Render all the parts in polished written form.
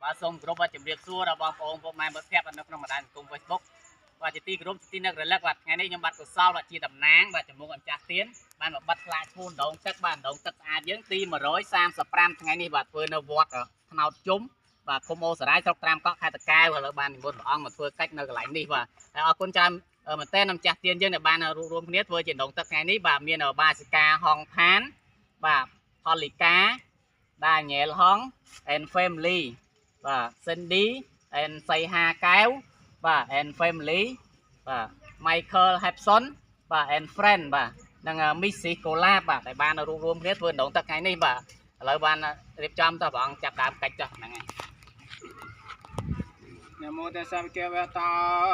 បាទសូមគោរពបាទជំរាបសួរដល់បងប្អូនពុកម៉ែមិត្តភក្តិនៅក្នុងបណ្ដាញសង្គម Facebook បាទជាទីគោរពជាទីនឹករលឹកបាទថ្ងៃនេះខ្ញុំបាទកុសលបាទជាតំណាងបាទចំមុខអម្ចាស់ទៀនបានមកបិទផ្លាកឈ្មោះដងទឹកបាទដងទឹកស្អាតយើងទី135ថ្ងៃនេះបាទធ្វើនៅវត្តថ្នោតជុំបាទឃុំអូសរាយស្រុកត្រាំកក់ខេត្តតាកែវឥឡូវបាននិមន្តព្រះអង្គមកធ្វើកិច្ចនៅកន្លែងនេះបាទហើយអរគុណច្រើនមែនទែនម្ចាស់ទៀនយើងដែលបានរួមគ្នាធ្វើជាដងទឹកថ្ងៃនេះបាទមានបាសិកាហងផានបាទផលលីកាដាញ៉ែលហង and family បាទ Cindy and សីហាកែវបាទ and family បាទ Michael Hepson បាទ and friend បាទនិង Mrs Cola បាទដែលបានរួមរួមគ្នាធ្វើដងទឹកថ្ងៃនេះបាទឥឡូវបានរៀបចំតោះព្រះអង្គចាប់ដើមកិច្ចចុះហ្នឹងហើយ នមោតស្សៈភគវតោ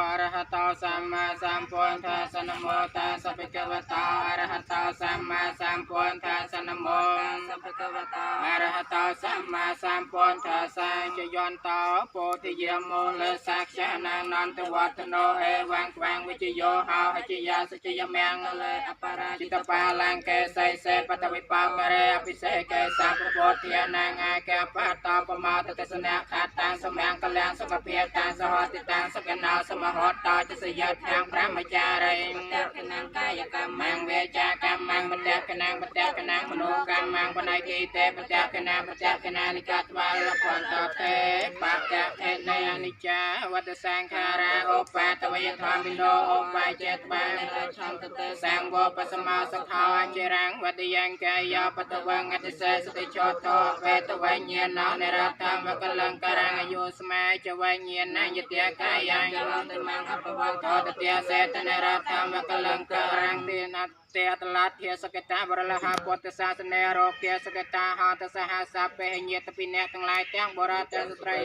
អរហតោសម្មាសម្ពុទ្ធស្សៈនមោតស្សៈភគវតោអរហតោសម្មាសម្ពុទ្ធស្សៈនមោតស្សៈភគវតោអរហតោសម្មាសម្ពុទ្ធស្សៈចយន្តោពោធិយមូលសាក្យានានន្តវត្តនោអេវងក្វាងវិជយោហោហជយាសជយមង្គលអបរាជិតបាលង្កេសៃសេបតវិបករេអភិសេកេសាពពុទ្ធានាងអាកេបតោបមោតទស្សនៈខាតាំងសមង្គលំសុខភាពតាំងសហតិតាំងសកណោសមហតតចសយធាងព្រមចារីបតកណាងកាយកម្មងវេចាកម្មងបតកណាងបតកណាងមនោកម្មងបណៃគីទេបតកណាបតកណានិកត្វាលពន្តទេបតកេនេអនិច្ចាវត្តសង្ខារាឧបាតវយធម្មិនោឧបាយចេត្វានិរឆន្តទេសង្វបសមោសុខោអចិរੰវត្តយ៉ាងកាយបតវងអតិសេសតិចោតោវេតវញ្ញាណនិរតមកលង្ការអយុស្មាចវញ្ញាណយតិកាយ៉ាងចលន្តមងអបវតតតិសេតនិរតមកលង្ការទេនទេអតលាធាសកតាបរលហពុទ្ធសាសនារោគាសកតាហតសហសពេញាតពិអ្នកទាំងឡាយទាំងបរិទាំងស្ត្រី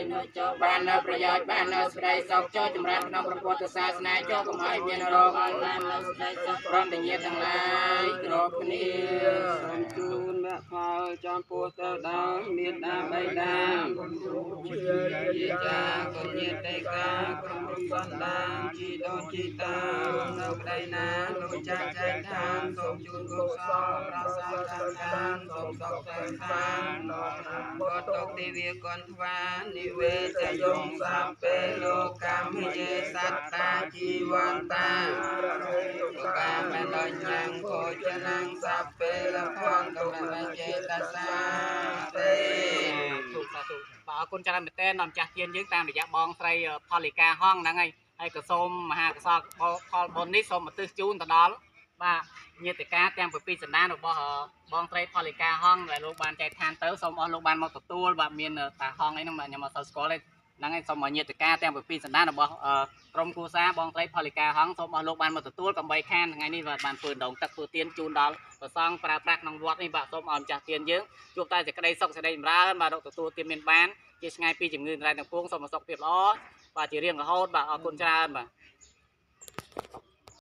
បាននៅប្រយោជន៍បាននៅស្ដីសុខចូលចម្រើនក្នុងព្រះពុទ្ធសាសនាចូលកុំឲ្យមានរោគបាននៅស្ដីសុខព្រមទាំងញាតិទាំងឡាយគ្រប់គ្នាសូមជូនមគ្គផលចំពោះទៅដល់មេដាបៃតាជាចាកញ្ញាតិកាក្រុមរុំសន្តានជីដូនជីតានៅក្តីណាលោកចាស់ចែកឋានសូមជូនកុសលប្រសាទតាមកានសូមសុខសេសានបតតុទេវាកនថ្វានិវេចយងសាពេលោកកម្មយេសត្តាជីវន្តាកាមលញ្ញងភោជនងសាពេលភន្តមចេតសាទេសាធុបាទអរគុណច្រើនមែនទែនដល់ម្ចាស់ទានយើងតាមរយៈបងស្រីផលិកាហងហ្នឹងហើយហើយក៏សូមមហាកុសលផលបុណ្យនេះសូមឧទ្ទិសជូនទៅដល់បាទញាតិកាទាំង7សន្តានរបស់បងស្រីផលិកាហងដែលលោកបានចែកឋានទៅសូមអស់លោកបានមកទទួលបាទមានតាហងអីហ្នឹងបាទខ្ញុំអត់សូវស្គាល់ទេហ្នឹងហើយសូមឲ្យញាតិកាទាំង7សន្តានរបស់ក្រុមគ្រួសារបងស្រីផលិកាហងសូមអស់លោកបានមកទទួលកំបីខានថ្ងៃនេះបាទបានធ្វើដងទឹកធ្វើទានជូនដល់ព្រះសង្ឃប្រើប្រាស់ក្នុងវត្តនេះបាទសូមឲ្យម្ចាស់ទានយើងជួបតែសេចក្តីសុខសេចក្តីចម្រើនបាទរកទទួលទានមានបានជាឆ្ងាយពីជំងឺរ៉ែទាំងពួងសូមសុខភាពល្អបាទជារៀងរហូតបាទអរគុណច្រើនបាទ។